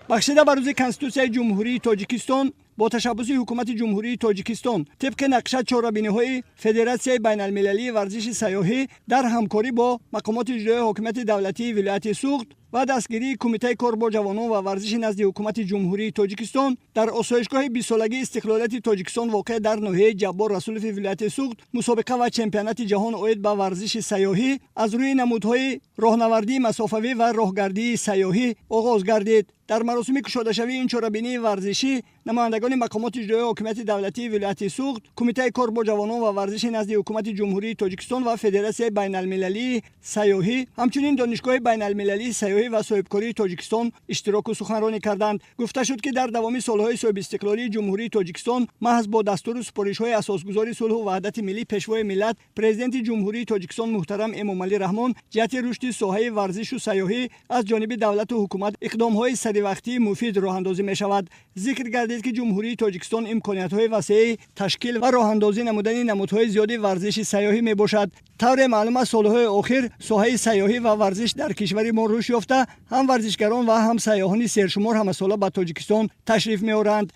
Бахшида ба рӯзи Конститутсияи Ҷумҳурии Тоҷикистон, бо ташаббуси Ҳукумати Ҷумҳурии Тоҷикистон, тибқи нақша, чорабиниҳои Федератсияи байналмилалии варзиши сайёҳӣ дар ҳамкорӣ бо мақомоти иҷроияи ҳокимияти давлатии вилояти Суғд ва дастгирии Кумитаи кор бо ҷавонон ва варзиши назди Ҳукумати Ҷумҳурии Тоҷикистон дар осоишгоҳи 20-солагии истиқлолияти Тоҷикистон, воқеъ дар ноҳияи Ҷаббор Расулови вилояти Суғд, мусобиқа ва чемпионати ҷаҳон оид ба варзиши сайёҳӣ аз рӯи намудҳои роҳнавардии масофавӣ ва роҳгардии сайёҳӣ оғоз гардид. Дар маросими кушодашавии ин чорабинии варзишӣ намояндагони мақомоти иҷроияи ҳокимияти давлатии вилояти Суғд, Кумитаи кор бо ҷавонон ва варзиши назди Ҳукумати Ҷумҳурии Тоҷикистон ва Федератсияи байналмилалии сайёҳӣ, ҳамчунин Донишгоҳи байналмилалии сайёҳӣ ва соҳибкории Тоҷикистон иштироку суханронӣ карданд. Гуфта шуд, ки дар давоми солҳои соҳибистиқлолии Ҷумҳурии Тоҷикистон маҳз бо дастуру супоришҳои Асосгузори сулҳу ваҳдати миллӣ, Пешвои миллат, Президенти Ҷумҳурии Тоҷикистон муҳтарам Эмомалӣ Раҳмон ҷиҳати рушди соҳаи варзишу сайёҳӣ аз ҷониби давлату ҳукумат иқдомҳои саривақтии муфид роҳандозӣ мешавад. Зикр гардид, ки Ҷумҳурии Тоҷикистон имкониятҳои васеи ташкил ва роҳандозӣ намудани намудҳои зиёди варзиши сайёҳӣ мебошад. Тавре маълум аст, солҳои охир соҳаи сайёҳӣ ва варзиш дар кишвари мо рушд ёфта, ҳам варзишгарон ва ҳам сайёҳони сершумор ҳамасола ба Тоҷикистон ташриф меоранд.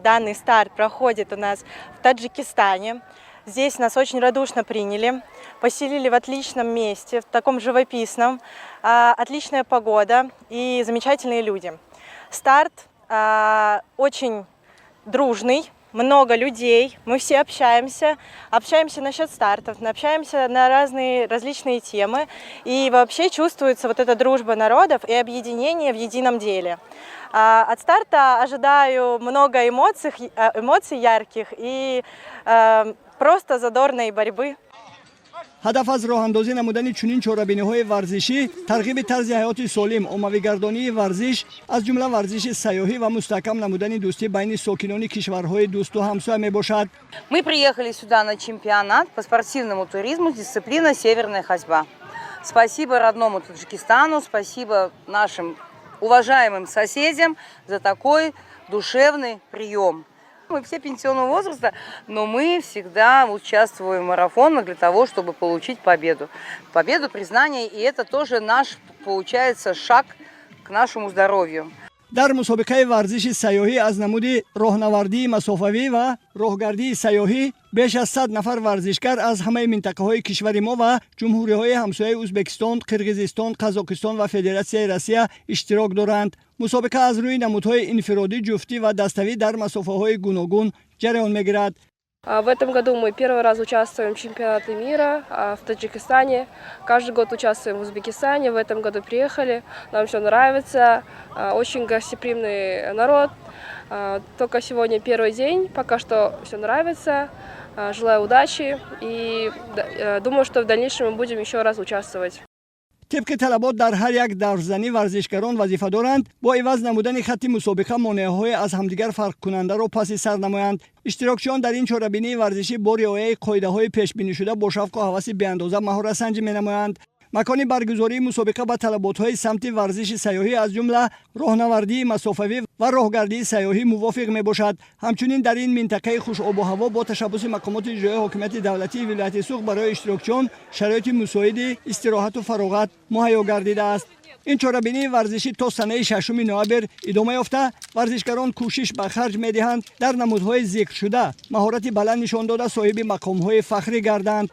Данный старт проходит у нас в Таджикистане. Здесь нас очень радушно приняли, поселили в отличном месте, в таком живописном. Отличная погода и замечательные люди. Старт очень дружный, много людей, мы все общаемся, общаемся насчет стартов, общаемся на разные различные темы, и вообще чувствуется вот эта дружба народов и объединение в едином деле. От старта ожидаю много эмоций, эмоций ярких и просто задорной борьбы. Ҳадаф аз роҳандозӣ намудани чунин чорабиниҳои варзишӣ тарғиби тарзи ҳаёти солим, оммавигардонии варзиш, аз ҷумла варзиши сайёҳӣ, ва мустаҳкам намудани дӯстӣ байни сокинони кишварҳои дӯсту ҳамсоя мебошад. Мы приехали сюда на чемпионат по спортивному туризму, дисциплина «Северная ходьба». Спасибо родному Таджикистану, спасибо нашим уважаемым соседям за такой душевный прием. Мы все пенсионного возраста, но мы всегда участвуем в марафонах для того, чтобы получить победу. Победу, признание, и это тоже наш, получается, шаг к нашему здоровью. Дар мусобиқаи варзиши сайёҳӣ аз намуди роҳнавардии масофавӣ ва роҳгардии сайёҳӣ беш аз 100 нафар варзишгар аз ҳамаи минтақаҳои кишвари мо ва ҷумҳуриҳои ҳамсояи Ӯзбекистон, Қирғизистон, Қазоқистон ва Федератсияи Россия иштирок доранд. Мусобиқа аз рӯи намудҳои инфиродӣ, ҷуфтӣ ва даставӣ дар масофаҳои гуногун ҷараён мегирад. В этом году мы первый раз участвуем в чемпионате мира в Таджикистане. Каждый год участвуем в Узбекистане. В этом году приехали. Нам все нравится. Очень гостеприимный народ. Только сегодня первый день. Пока что все нравится. Желаю удачи. И думаю, что в дальнейшем мы будем еще раз участвовать. Тибқи талабот, дар ҳар як даврзанӣ варзишгарон вазифа доранд бо иваз намудани хатти мусобиқа монеаҳои аз ҳамдигар фарқкунандаро паси сар намоянд. Иштирокчиён дар ин чорабинии варзишӣ бо риояи қоидаҳои пешбинишуда бо шавқу ҳаваси беандоза маҳоратсанҷӣ менамоянд. Макони баргузории мусобиқа ба талаботҳои самти варзиши сайёҳӣ, аз ҷумла роҳнавардии масофавӣ ва роҳгардии сайёҳӣ, мувофиқ мебошад. Ҳамчунин дар ин минтақаи хушобуҳаво бо ташаббуси мақомоти иҷроияи ҳокимияти давлатии вилояти Суғд барои иштирокчиён шароити мусоиди истироҳату фароғат муҳайё гардидааст. Ин чорабинии варзишӣ то санаи 6 ноябр идома ёфта, варзишгарон кӯшиш ба харҷ медиҳанд, дар намудҳои зикршуда маҳорати баланд нишон дода, соҳиби мақомҳои фахрӣ гарданд.